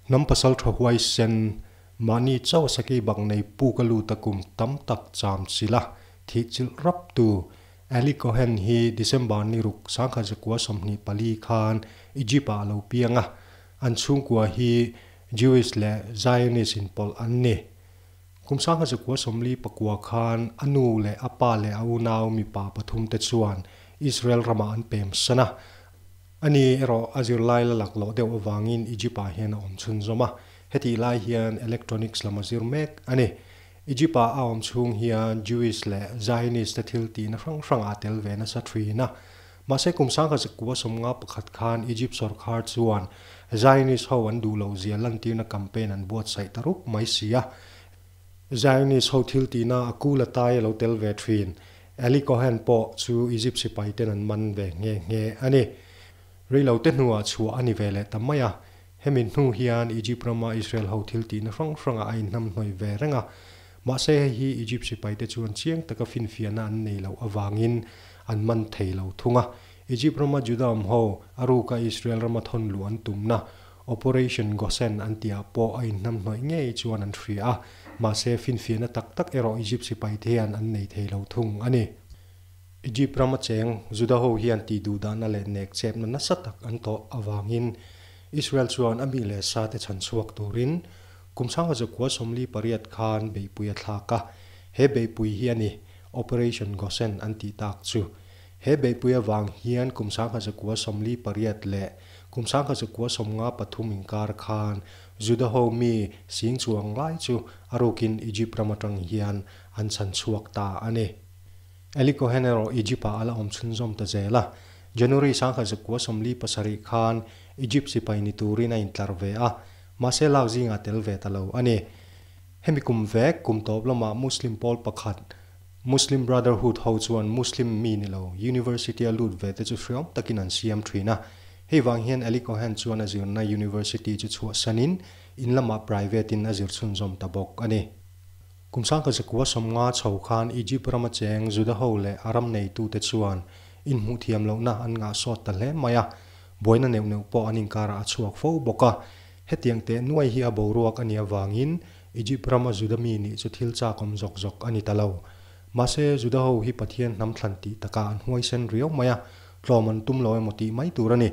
Hnam pasaltha huaisen, mahni chauh sakei bak nei puk a lut a kum tam tak cham chilh a, thih chilh rap tu Eli Cohen hi December ni ruk 1924 khan Egypt ah a lo piang a, an chhungkua hi Jewish leh Zionist inpawlh an ni. Kum 1949 khan a nu leh a pa leh a unau mipa pathum te chuan Israel ramah an pem san a. Ani erawh a zirlai la lak loh deuh avangin Egypt ah hian a awm chhunzawm a, hetih lai hian electronics lam a zir mek a ni. Egypt ah a awm chhung hian Jewish leh Zionist te thil tihna hrang hrang ah tel ve nasa thin a. Mahse kum 1951 khan Egypt sawrkhar chuan Zionist ho an duh loh zia lantirna campaign an buatsaih ta rup mai si a. Zionist ho thil tihna a kul a tai a lo tel ve thin. Eli Cohen pawh chu Egypt sipai ten an man ve nghe nghe a ni. Reilo te hnuah chhuah a ni ve leh ta mai a. Hemi hnu hian Egypt rama Israel ho thil tihna hrang hrangah a inhnamhnawih ve reng a. Mahse hei hi Egypt sipai te chuan chiang taka finfiahna an nei loh avangin an man thei lo thung a. Egypt rama Juda awm ho a ruka Israel rama thawn luh an tumna Operation Gosen an tihah pawh a inhnamhnawih ngei chuan an hria a, mahse finfiahna tak tak erawh Egypt sipai te hian an nei thei lo thung a ni. Egypt rama cheng Juda ho hian tih duh dahna leh nek chepna nasa tak an tawh avangin Israel chuan a mi leh sa te chhan chhuak turin kum 1948 khan beihpui a thlak a, he beihpui hi a ni Operation Gosen an tih tak chu. He beihpui avang hian kum 1948 leh kum 1953 inkar khan Juda ho mi sing chuang lai chu a rukin Egypt ram atang hian an chhan chhuak ta a ni. Eli Cohen erawh Egypt ah a la awm chhunzawm ta zel a. January 1947 khan Egypt sipai ni turin a intlar ve a, mahse lak zingah tel ve ta lo a ni. Hemi kum vek kum tawp lamah Muslim pawl pakhat Muslim Brotherhood ho chuan Muslim mi ni lo University a lut ve te chu hriawm takin an siam thin a. Hei vang hian Eli Cohen chuan a zirna University chu chhuahsanin in lamah private in a zir chhunzawm ta bawk a ni. Kum 1950 chho khan Egypt rama cheng Juda ho leh a ram neitute chuan inhmuh thiam lohna an ngah sawt ta hle mai a, buaina neuh neuh pawh an inkarah a chhuak fo bawk a. Hetiang teh nuai hi a boruak a nih avangin Egypt rama Juda mi nih chu thil chakawm zawk zawk a ni ta lo. Mahse, Juda ho hi Pathian hnam thlan tih takah an huaisen riau mai a, tlawm an tum lo emaw tih mai tur a ni.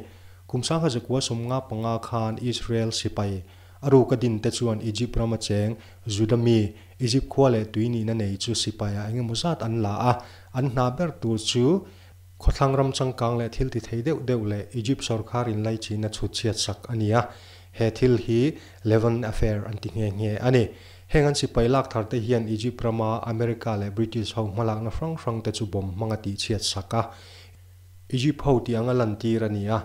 Kum 1955 khan Israel sipai a ruka din te chuan Egypt rama cheng Juda mi, Egypt khua leh tui nihna nei chu sipaiah eng emaw zat an la a, an hna ber tur chu khawthlang ram changkang leh thil ti thei deuh deuh leh Egypt sawrkhar inlaichina chhut chhiat sak a ni a, he thil hi Levant Affair an ti nghe nghe a ni. Heng an sipai lak thar te hian Egypt rama America leh British ho hmalakna hrang hrang te chu bomb hmanga tih chhiat sak a, Egypt ho tih anga lantir a ni a,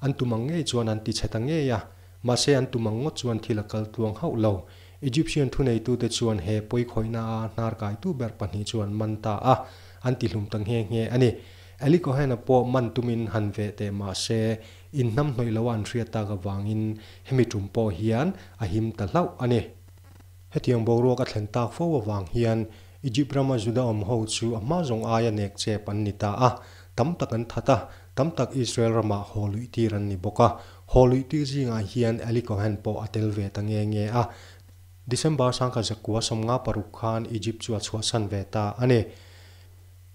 an tum ang ngei chuan an ti chhe ta ngei a, mahse an tum ang ngawt chuan thil a kal tluang hauh lo. Egyptian thuneitute chuan he pawikhawihna a hnar kaitu ber pahnih chu an man ta a, an tihlum ta nghe nghe a ni. Eli Cohen-a pawh man tumin han veh teh mah se, inhnamhnawih loa an hriat tak avangin hemi tum pawh hian a him ta hlauh a ni. Hetiang boruak a thlen tak fo avang hian Egypt rama Juda awm ho chu a hma zawng aia nek chep an ni ta a, tam tak an that a, tam tak Israel ramah haw luih tir an ni bawk a. Haw luih tir zingah hian Eli Cohen pawh a tel ve ta nge nge a. December 1956 khan Egypt chu a chhuahsan ve ta a ni.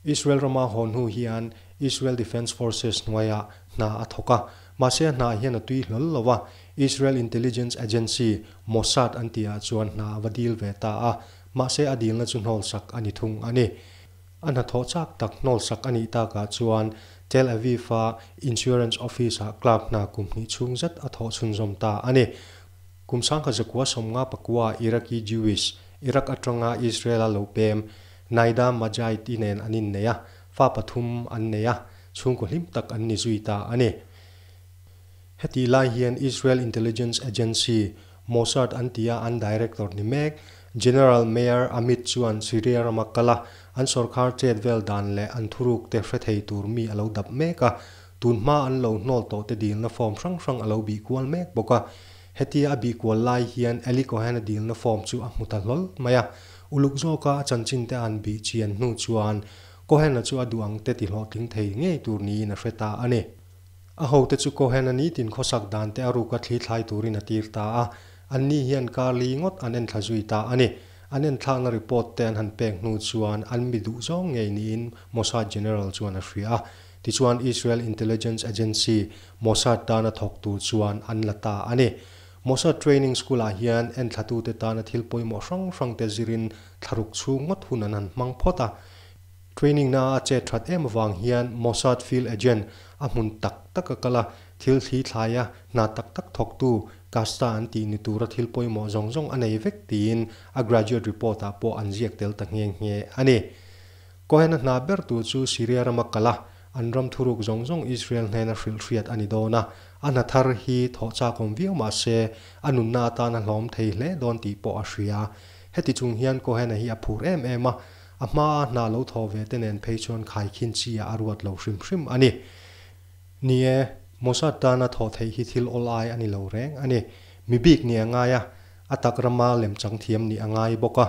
Israel rama haw hnu hian Israel Defense Forces hnuaiah hna a thawk a, mahse a hnaah hian a tui hlawl lo a, Israel Intelligence Agency, Mossad an tihah chuan hna a va dil ve ta a, mahse a dilna chu hnawlsak a ni thung a ni. A hnathawh chak tak hnawlsak a nih takah chuan Tel Aviv-a Insurance Office-ah clerk hna kum hnih chhung zet a thawh chhunzawm ta a ni. Kum 1954 Iraqi Jewish, Iraq atanga Israel-a lo pem, Naida Majid-i nen an innei a, fa pathum an nei a, chhungkaw hlim tak an ni zui ta a ni. Hetih lai hian Israel Intelligence Agency, Mossad an tia an director ni mek, General Meir Amit chuan Syria rama kal a, an sorkar chet vel dan leh an thuruk te hre thei tur mi a lo dap mek a, tun hma an lo hnawl tawh te dilna form hrang hrang a lo bih kual mek bawk a. Hetia a bih kual lai hian Eli Cohen-a dilna form chu a hmu ta hlawl mai a. Uluk zawka a chanchin te an bih chian hnu chuan Cohen-a chu a duh ang te ti hlawhtling thei ngei tur niin a hre ta a ni. A hote chu Cohen-a nitin khawsak dan te a ruka thli thlai turin a tir ta a. An ni hian kar li ngawt an enthla zui ta a ni. An enthlakna report te an han pek hnu chuan an mi duh zawng ngei niin Mossad General chuan a hria a. Tichuan Israel Intelligence Agency, Mossad tana thawk tur chuan an la ta a ni. Mossad Training School ah hian enthlatute tana thil pawimawh hrang hrangte zirin thlaruk chhung ngawt hun an han hmang phawt a. Training na a chet that em avang hian Mossad Field Agent a hmun tak tak a kal a, thil thli thlaia hna tak tak thawktu Kasta an tih ni tura thil pawimawh zawng zawng a nei vek tiin a graduate report ah pawh an ziak tel ta nghe nghe a ni. Cohen-a hna ber tur chu Syria rama kal a, an ram thuruk zawng zawng Israel hnena hrilh hriat a ni dawn a, a hna thar hi thawh chakawm viau mah se a nunna atan a hlawm thei hle dawn tih pawh a hria. Heti chung hian Cohen-a hi a phur em em a, a hmaa hna lo thawh ve te nen phei chuan khaikhin chi ah a ruat lo hrim hrim a ni. Ni e, Mossad tana thawh theih hi thil awl ai a ni lo reng a ni. Mi bik nih a ngai a, a tak rama lemchang thiam nih a ngai bawk a.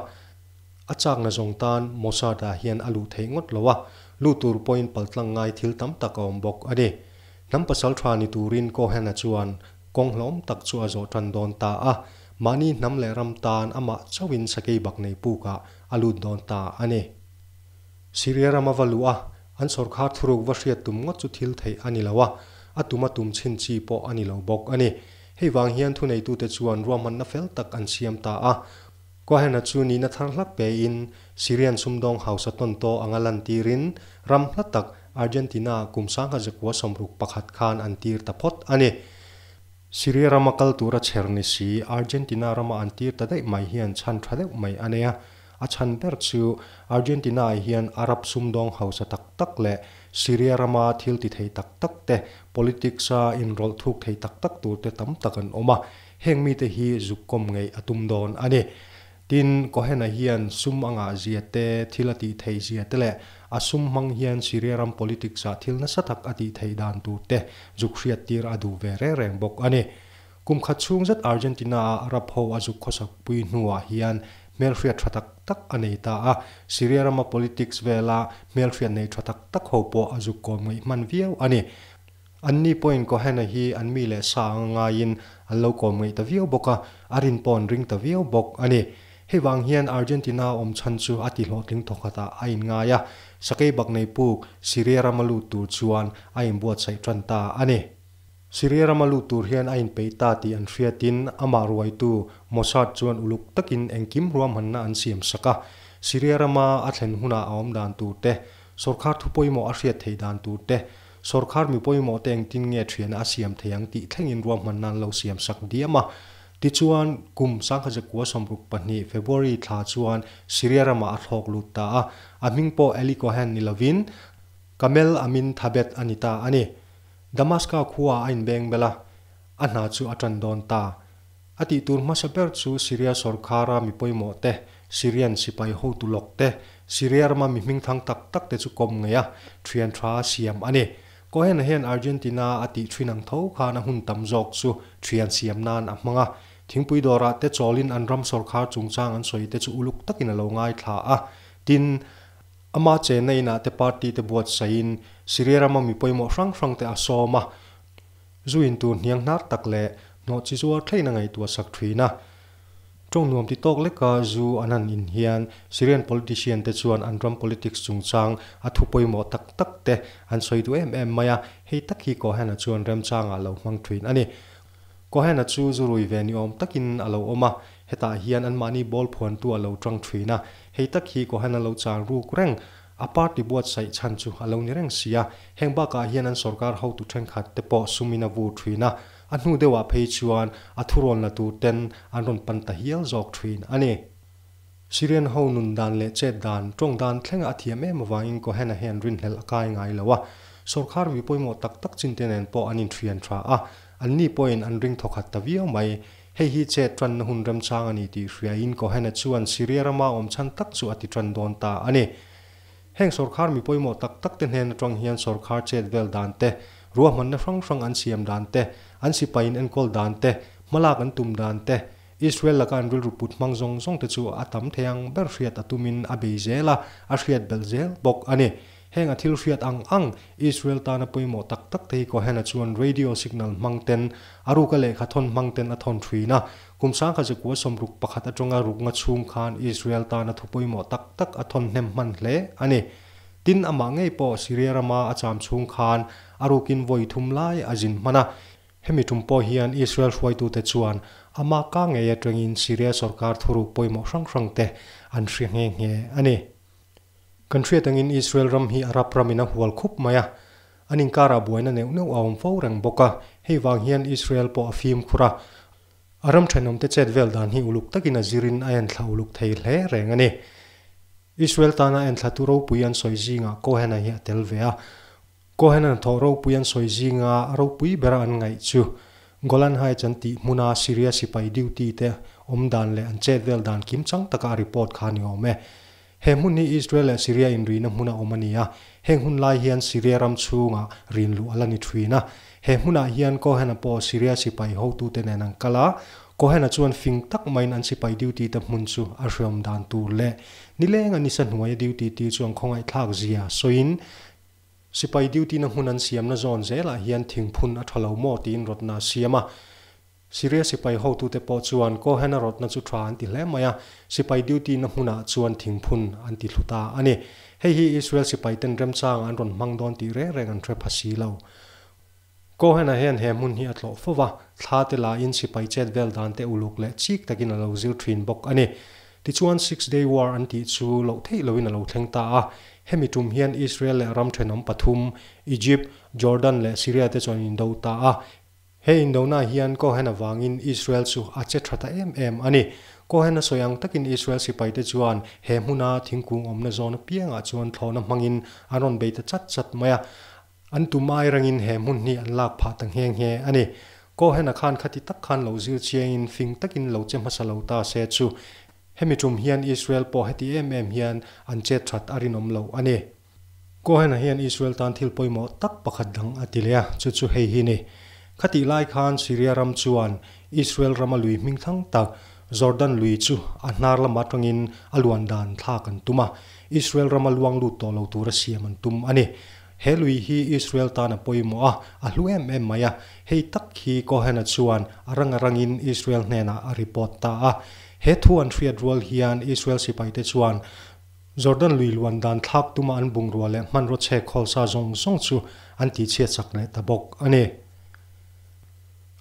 A chakna zawng tan Mossad ah hian a luh theih ngawt lo a, luh tur pawhin paltlang ngai thil tam tak a awm bawk a ni. Hnam pasal tha ni turin Cohen-a chuan kawng hlawm tak chu a zawh tan dawn ta a, mahni hnam leh ram tan amah chauhin sakei bak nei pukah a lut dawn ta a ni. Syria rama va luh a, an sawrkhar thuruk va hriat tum ngawt chu thil theih a ni lo a, a tum a tum chhin chi pawh a ni lo bawk a ni. Hei vang hian thuneitute chuan ruahmanna fel tak an siam ta a. Cohen-a chu nihna thar hlak pein Syrian sumdawng hausa tawntaw anga lantirin ram hla tak Argentina kum 1961 khan an tir ta phawt a ni. Syria rama kal tura chher ni si Argentina rama an tir ta daih mai hian chhan tha deuh mai a nei a. A chhan ber chu Argentina-ah hian Arab sumdawng hausa tak tak leh Syria rama thil ti thei tak tak te, politics-a inrawlh thuk thei tak tak turte tam tak an awm a, heng mite hi zuk kawm ngeih a tum dawn a ni. Tin, Cohen-a hian sum a ngah zia te, thil a tih theih zia te leh a sum hmang hian Syria ram politics-ah thil nasa tak a tih theih dan tur te zuk hriattir a duh ve reng reng bawk a ni. Kum khat chhung zet Argentina-a Arab ho a zuk khawsak pui hnuah hian hmelhriat tha tak tak a nei ta a, Syria rama politics vela hmelhriat nei tha tak tak ho pawh a zuk kawm ngaih hman viau a ni. Anni pawhin Cohen-a hi an mi leh sa anga ngaiin an lo kawm ngaih ta viau bawk a, a rin pawh an ring ta viau bawk a ni. Hei vang hian Argentina awm chhan chu a ti hlawhtling thawkhatah a inngai a, sakei bak nei puk Syria rama lut tur chuan a inbuatsaih tan ta a ni. Syria rama lut tur hian a inpeih ta tih an hriatin amah ruaitu Mossad chuan uluk takin engkim ruahmanna an siam sak a. Syria rama a thlen hunah a awm dan tur te, sawrkhar thu pawimawh a hriat theih dan tur te, sawrkhar mi pawimawh te engtin nge thiana a siam thei ang tih thlengin ruahmanna an lo siam sak diam a. Tichuan, kum 1962 February thla chuan Syria ramah a thlawk lut ta a, a hming pawh Eli Cohen ni lovin Kamel Amin Thabet a ni ta a ni. Damaska khua a inbeng bel a, a hna chu a ṭan dawn ta. A tih tur hmasa ber chu Syria sawrkhara mi pawimawh te, Syrian sipai hotu lawk te, Syria rama mi hmingthang tak tak te chu kawm ngei a, ṭhian ṭha a siam a ni. Cohen-a hian Argentina a tih ṭhin ang tho khan a hun tam zawk chu ṭhian siam nan a hmang a. Thingpui dawrah te chawlin an ram sawrkhar chungchang an sawi te chu uluk takin a lo ngaithla a. Tin, Ama chenna inah te party te buatsaihin Syria rama mi pawimawh hrang hrang te a sawm a, zu in tur hniang hnar tak leh hnawh chi zuar thlein a ngaihtuah sak thin a. Tawng nuam ti tawk leka zu an han in hian Syrian politician te chuan an ram politics chungchang a thu pawimawh tak tak te an sawi duh em em mai a, hei tak hi Cohen-a chuan remchangah a lo hmang thin a ni. Cohen-a chu zu rui ve ni awm takin a lo awm a, hetah hian anmahni ball phuantu a lo tang thin a, hei tak hi Cohen-a lo chang ruk reng, a party buatsaih chhan chu a lo ni reng si a, heng bakah hian an sorkar hotu thenkhat te pawh sumin a vur thin a, a hnu deuhah phei chuan a thurawn la tur ten an rawn pan ta hial zawk thin a ni. Syrian ho nun dan leh chet dan, tawng dan thlenga a thiam em avangin Cohen-a hian rinhlelh a kai ngai lo a, sorkar mi pawimawh tak tak chinte nen pawh an inthian tha a, Anni pawhin an ring thawkhat ta viau mai. Hei hi chet tanna hun remchang a ni tih hriain Cohen-a chuan Syria rama awm chhan tak chu a ti tan dawn ta a ni. Heng sawrkhar mi pawimawh tak tak te hnen atang hian sawrkhar chet vel dan te, ruahmanna hrang hrang an siam dan te, an sipai in enkawl dan te, hmalak an tum dan te, Israel laka an rilru put hmang zawng zawng te chu a tam thei ang ber hriat a tumin a bei zel a, a hriat belh zel bawk a ni. Heng a thil hriat ang ang, Israel tana pawimawh tak tak te hi Cohen-a chuan radio signal hmang ten, a ruka lehkha thawn hmang ten a thawn thin a. Kum 1961 atanga ruknga chhung khan Israel tana thu pawimawh tak tak a thawn hnem hman hle a ni. Tin, amah ngei pawh Syria rama a cham chhung khan a rukin vawi thum lai a zin hman a. Hemi tum pawh hian Israel hruaitute chuan ama ka ngei atangin Syria sorkar thuruk pawimawh hrang hrang te an hria nghe nghe a ni. Kan hriat angin Israel ram hi Arab ramin a hual khup mai a, an inkarah buaina neuh neuh a awm fo reng bawk a, hei vang hian Israel pawh a fimkhur a, a ram thenawmte chet vel dan hi uluk takin a zirin a enthla uluk thei hle reng a ni. Israel tana enthlatu ropui an sawi zingah Cohen-a hi a tel ve a, Cohen-a hnathawh ropui an sawi zinga a ropui bera an ngaih chu Golan Heights an tih hmuna Syria sipai duty te awm dan leh an chet vel dan kimchang taka a report kha a ni awm e. He hmun hi Israel leh Syria inrihna hmuna awm a ni a, heng hun lai hian Syria ram chhungah rin luh a la ni thin a. He hmunah hian Cohen-a pawh Syria sipai hotute nen an kal a, Cohen-a chuan fing tak maiin an sipai duty te hmun chu a hriawm dan tur leh nileng a nisa hnuaia duty tir chu an khawngaihthlak zia sawiin Sipai duty na hmun an siamna zawn zelah hian thingphun a tha lo maw tiin rawtna a siam a. Syria sipai hotute pawh chuan Cohen-a rawtna chu tha an ti hle mai a, sipai duty na hmunah chuan thingphun an ti hlu ta a ni. Hei hi Israel sipaiten remchangah an rawn hmang dawn tih reng reng an hre pha si lo. Cohen-a hian he hmun hi a tlawh fo va, thla te lain sipai chet vel dan te uluk leh chik takin a lo zir thin bawk a ni. Tichuan Six Day War an tih chu loh theih loin a lo thleng ta a, hemi tum hian Israel leh ram thenawm pathum, Egypt, Jordan leh Syria te chuan an indo ta a. He indona hian Cohen avangin Israel chu a che tha ta em em a ni. Cohen a sawi ang takin Israel sipaite chuan he hmuna thingkung awmna zawn apiangah chuan thlawhna hmangin an rawn bei ta chat chat mai a. An tum ai rangin he hmun hi an lak phah ta nghe nghe a ni. Cohen-a khan khati tak khan lo zir chiangin fing takin lo che hmasa lo ta se chu hemi tum hian Israel pawh heti em em hian an chet that a rinawm lo a ni. Cohen-a hian Israel tan thil pawimawh tak pakhat dang a ti leh a, chu chu hei hi ni. Khatih lai khan Syria ram chuan Israel rama lui hming thang tak Jordan lui chu a hnar lam atangin a luan dan thlak an tum a, Israel rama luang lut tawh lo tura siam an tum a ni. He lui hi Israel tan a pawimawh a, a hlu em em mai a. Hei tak hi Cohen-a chuan a rang a rangin Israel hnenah a report ta a. He thu an hriat rual hian Israel sipaite chuan Jordan lui luan dan thlak tuma an bungrua leh hmanraw chhek khawlsa zawng zawng chu an tihchhiat sak leh ta bawk a ni.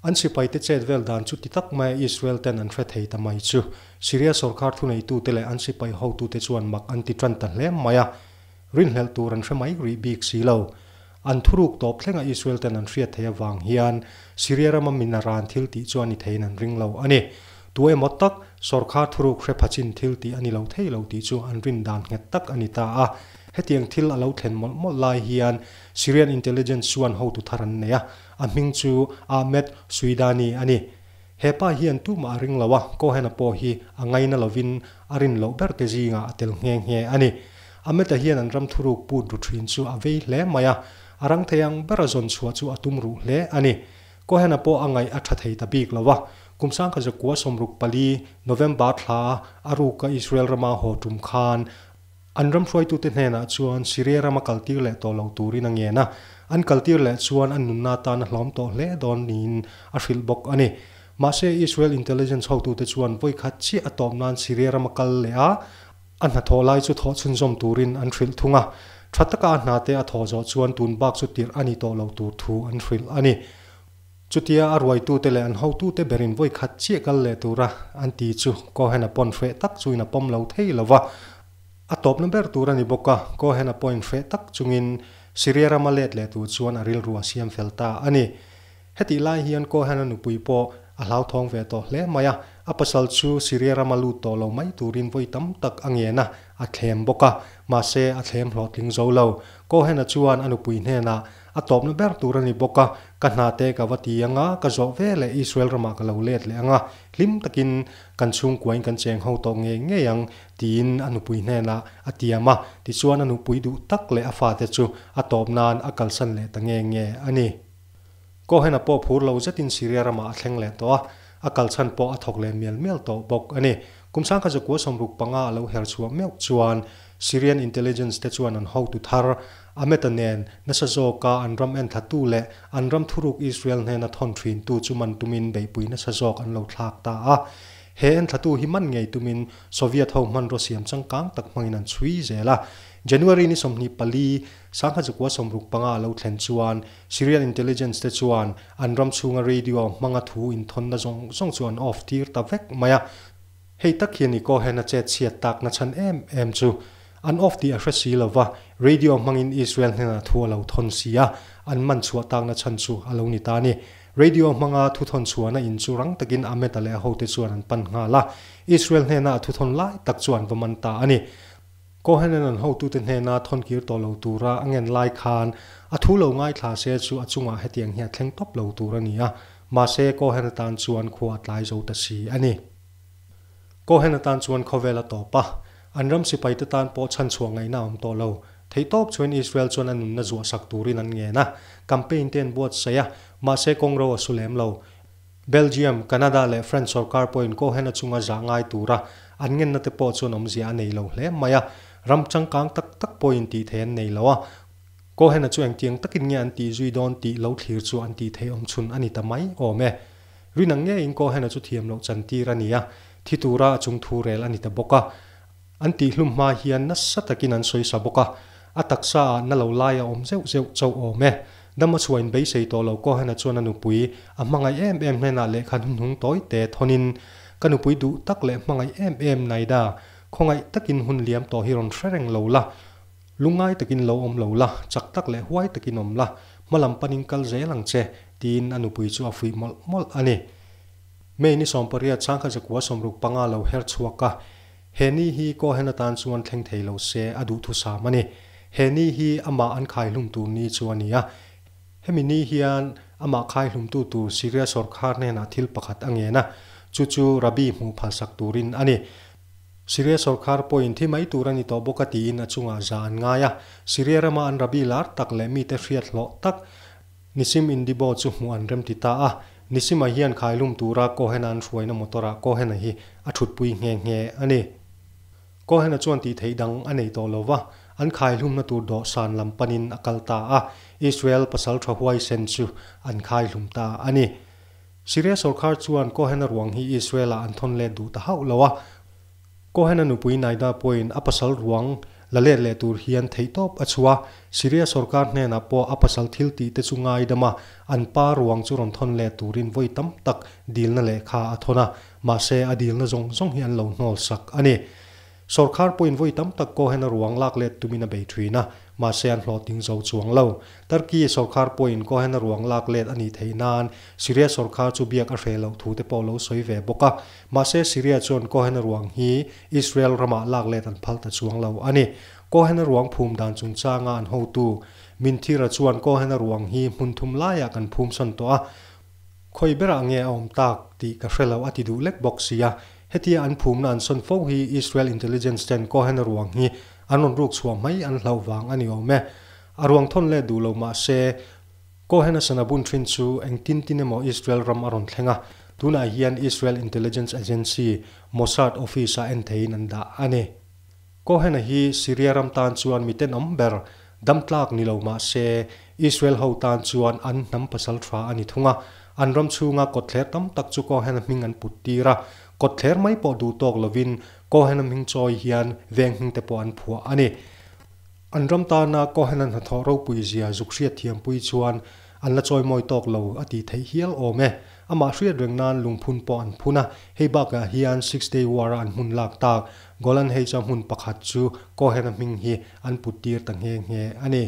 An sipaite chet vel dan chu ti tak maia Israel ten an hre thei ta mai chu Syria sorkar thuneitute leh an sipai hotute chuan mak an ti tan ta hle mai a. Rinhlelh tur an hre mai rih bik si lo. An thuruk tawp thlenga Israel ten an hriat theih avang hian Syria rama min a ran thil tih chu a ni theiin an ring lo a ni. Tu emaw tak sawrkhar thuruk hre phachin thil tih a ni lo thei lo tih chu an rin dan nghet tak a ni ta a. Hetiang thil a lo thlen mawlh mawlh lai hian Syrian intelligence chuan hotu thar an nei a, a hming chu Ahmed Suidani a ni. He pa hian tumah a ring lo a, Cohen-a pawh hi a ngaina lovin a rin loh ber te zingah a tel nghe nghe a ni. Ahmed-a hian an ram thuruk put ru thin chu a vei hle mai a, a rang thei ang bera zawn chhuah chu a tum ruh hle a ni. Cohen-a pawh a ngaih a tha thei ta bik lo a, kum 1964 November thla a ruka Israel rama haw tum khan an ram hruaitute hnenah chuan Syria rama kaltir leh tawh lo turin a ngen a, an kaltir leh chuan an nunna tan a hlawm tawh hle dawn niin a hrilh bawk a ni. Mahse, Israel intelligence hotute chuan vawikhat chiah a tawp nan Syria rama kal leh a, A hnathawh lai chu thawh chhunzawm turin an hrilh thung a, tha taka a hnate a thawh zawh chuan tun bak chu tirh a ni tawh lo tur thu an hrilh a ni. Chutia a ruaitute leh an hotute berin vawi khat chiah kal leh tura an ti chu Cohen-a pawn hreh tak chuin a pawm lo thei lo va, a tawpna ber tur a ni bawk a, Cohen-a pawhin hreh tak chungin Syria rama let leh tur chuan a rilru a siam fel ta a ni. Hetih lai hian Cohen-a nupui pawh a hlauthawng ve tawh hle mai a, a pasal chu Syria rama lut tawh lo mai turin vawi tam tak a ngen a, a thlem bawk a, mahse a thlem hlawhtling zo lo. Cohen-a chuan a nupui hnenah, A tawpna ber tur a ni bawk a, ka hna te ka va ti ang a, ka zawh ve leh Israel ramah ka lo let leh ang a, hlim takin kan chhungkuain kan cheng ho tawh ngei ngei ang, tiin a nupui hnenah a tiam a, tichuan a nupui duh tak leh a fate chu a tawp nan a kalsan leh ta nge nge a ni. Cohen-a pawh phur lo zetin Syria ramah a thleng leh tawh a, a kal chhan pawh a thawk leh mial mial tawh bawk a ni. Kum 1965 a lo her chhuah meuh chuan Syrian intelligence te chuan an hotu thar Ahmed-a nen nasa zawka an ram enthlatu leh an ram thuruk Israel hnena thawn thintu chu man tumin beihpui nasa zawk an lo thlak ta a. He enthlatu hi man ngei tumin Soviet ho hmanraw siam changkang tak hmangin an chhui zel a. January ni 24, 1965 a lo thlen chuan Syrian intelligence te chuan an ram chhunga radio hmanga thu inthawnna zawng zawng chu an off tir ta vek mai a. Hei tak hian i Cohen a chet chhiat tak na chhan em em chu an off tih a hre si lo va, radio hmangin Israel hnenah thu a lo thawn si a, an man chhuah tak na chhan chu a lo ni ta a ni. Radio hmanga thu thawn chhuahna in chu rang takin Ahmed-a leh a hote chuan an pan nghal a, Israel hnena a thu thawn lai tak chu an va man ta a ni. Cohen-a'n an hotute hnena thawn kir tawh lo tura a ngen lai khan a thu lo ngaithla se chu a chungah hetiang hi a thleng tawp lo tur a ni a, mahse Cohen atan chuan khua a tlai zo ta si a ni. Cohen atan chuan khawvel a tawp a, an ram sipaite tan pawh chhanchhuah ngaihna a awm tawh lo. Theihtawp chuan Israel chuan a nunna zuahsak turin an ngen a, campaign te an buatsaih a, mahse kawngro a su lem lo. Belgium, Canada leh French sorkar pawhin Cohen-a chunga zah ngai tura an ngenna te pawh chuan awmzia a nei lo hle mai a, ram changkang tak tak pawhin tih theih an nei lo a, Cohen-a chu engtiang takin nge an tih zui dawn tih lo thlir chu an tih theih awm chhun a ni ta mai awm e. Rin ang ngeiin Cohen-a chu thiam loh chantir a ni a, thi tura a chung thu rel a ni ta bawk a. An tihhlum hma hian nasa takin an sawi sa bawk a, a taksa ah na lo lai a awm zeuh zeuh chauh awm e. Dama chhuahin beisei tawh lo Cohen-a chuan a nupui a hmangaih em em hnenah lehkha hnuhnung tawi te thawnin, Ka nupui duh tak leh hmangaih em em Naida, khawngaih takin hun liam tawh hi rawn hre reng lo la, lungngai takin lo awm lo la, chak tak leh huai takin awm la, hmalam panin kal zel ang che, tiin a nupui chu a fuih mawlh mawlh a ni. May ni 18 1965 lo her chhuak a, He ni hi Cohen atan chuan thleng thei lo se a duhthusam a ni. He ni hi amah an khaihlum tur ni chu a ni a. Hemi ni hian amah khaihlumtu tur Syria sawrkhar hnenah thil pakhat a ngen a, chu chu Rabbi hmuh phalsak turin a ni. Syria sawrkhar pawhin thi mai tur a ni tawh bawk a tiin a chungah za an ngai a. Syria rama an Rabbi lar tak leh mite hriat hlawh tak Nissim Indibo chu hmuh an remti ta a, Nissim-a hian khailum tura Cohen-a an hruaina motor-ah Cohen-a hi a thutpui nghe nghe a ni. Cohen-a chuan tih theih dang a nei tawh lo va, an khaihlumna tur dawhsan lam panin a kal ta a, Israel pasal tha huaisen chu an khaihlum ta a ni. Syria sawrkhar chuan Cohen-a ruang hi Israel-ah an thawn let duh ta hauh lo a, Cohen-a nupui Naida pawhin a pasal ruang la let leh tur hian theihtawp a chhuah a, Syria sorkar hnenah pawh a pasal thil tih te chu ngaidam a, an pa ruang chu rawn thawn leh turin vawi tam tak dilna lehkha a thawn a, mahse a dilna zawng zawng hi an lo hnawl sak a ni. Sorkar pawhin vawi tam tak Cohen-a ruang lak let tumin a bei thin a, mahse an hlawhtling zo chuang lo. Turkey sorkar pawhin Cohen-a ruang lak let a nih theih nan Syria sorkar chu biak a hreh loh thu te pawh lo sawi ve bawk a. Mahse Syria chuan Cohen-a ruang hi Israel ramah lak let an phal ta chuang lo a ni. Cohen-a ruang phum dan chungchanga an hotu Minthira chuan Cohen-a ruang hi hmun thum laiah kan phum sawn tawh a, khawi berah nge a awm tak tih ka hre lo a ti duh lek bawk sia. Hetia an phumna an sawn fo hi Israel intelligence ten Cohen-a ruang hi an rawn ruk chhuah mai an hlauh vang a ni awm e. A ruang thawn leh duh lo mah se, Cohen-a sana bun thin chu engtin tin emaw Israel ram a rawn thleng a, tunah hian Israel Intelligence Agency, Mossad office-ah en theiin an dah a ni. Cohen-a hi Syria ram tan chuan mi tenawm ber, dam tlak ni lo mah se, Israel ho tan chuan an hnam pasal tha a ni thung a, an ram chhunga kawtthler tam tak chu Cohen-a hming an put tir a, kawtthler mai pawh duh tawk lovin Cohen-a hming chawi hian veng hming te pawh an phuah a ni. An ram tana Cohen-a hnathawh ropui zia zuk hriat thiampui chuan an la chawimawi tawk lo a tih theih hial awm e. Amah hriat reng nan lungphun pawh an phun a, hei bakah hian Six Day War-a an hmun lak tak Golan Heights-a hmun pakhat chu Cohen-a hming hi an put tir ta nghe nghe a ni.